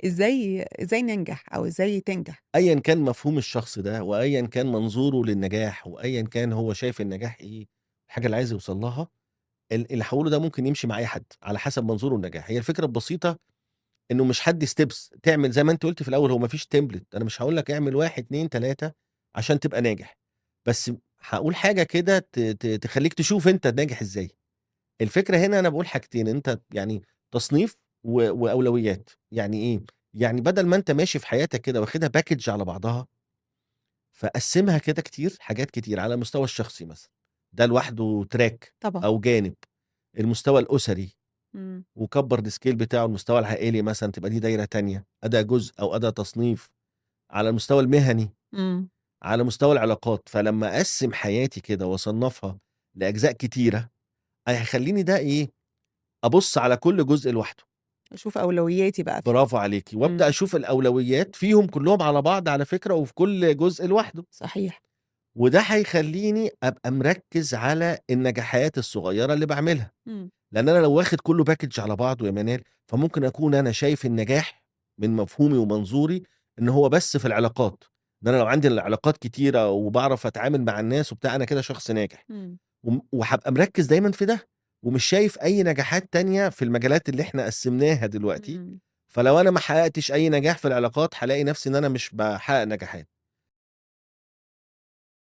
إزاي ننجح أو إزاي تنجح؟ أيًا كان مفهوم الشخص ده، وأيًا كان منظوره للنجاح، وأيًا كان هو شايف النجاح إيه، الحاجة اللي عايز يوصل لها، اللي هاقوله ده ممكن يمشي مع أي حد، على حسب منظوره للنجاح. هي الفكرة البسيطة إنه مش هادّي steps تعمل زي ما أنتِ قُلتِ في الأول، هو ما فيش template. أنا مش هاقول لك اعمل 1، 2، 3 عشان تبقى ناجح، بس هاقول حاجة كده ت ت تخلّيك تشوف أنت ناجح إزاي. الفكرة هنا أنا باقول حاجتين، أنت يعني تصنيف وأولويات. يعني إيه؟ يعني بدل ما أنت ماشي في حياتك كده واخدها package على بعضها، فقسّمها كده كتير، حاجات كتير، على المستوى الشخصي مثلًا، ده لوحده track أو جانب، المستوى الأسري، وكبّر الscale بتاعه، المستوى العائلي مثلًا تبقى دي دايرة تانية، أدا جزء أو أدا تصنيف، على المستوى المهني، على مستوى العلاقات. فلمّا أقسّم حياتي كده وأصنّفها لأجزاء كتيرة، هيخلّيني ده إيه، أبُص على كل جزء لوحده. أشوف أولوياتي بقى فيه. برافو عليكِ، وأبدأ أشوف الأولويات فيهم كلّهم على بعض على فكرة، وفي كل جزء لوحده. وده هيخلّيني أبقى مركّز على النجاحات الصغيرة اللي باعملها. لأن أنا لو واخد كلّه package على بعضه يا منال، فممكن أكون أنا شايف النجاح من مفهومي ومنظوري إن هو بس في العلاقات، إن أنا لو عندي العلاقات كتيرة وباعرف أتعامل مع الناس وبتاع، أنا كده شخص ناجح. وهابقى مركّز دايمًا في ده، ومش شايف أي نجاحات تانية في المجالات اللي إحنا قسّمناها دلوقتي. فلو أنا ما حققتش أي نجاح في العلاقات، هالاقي نفسي إن أنا مش باحقق نجاحات.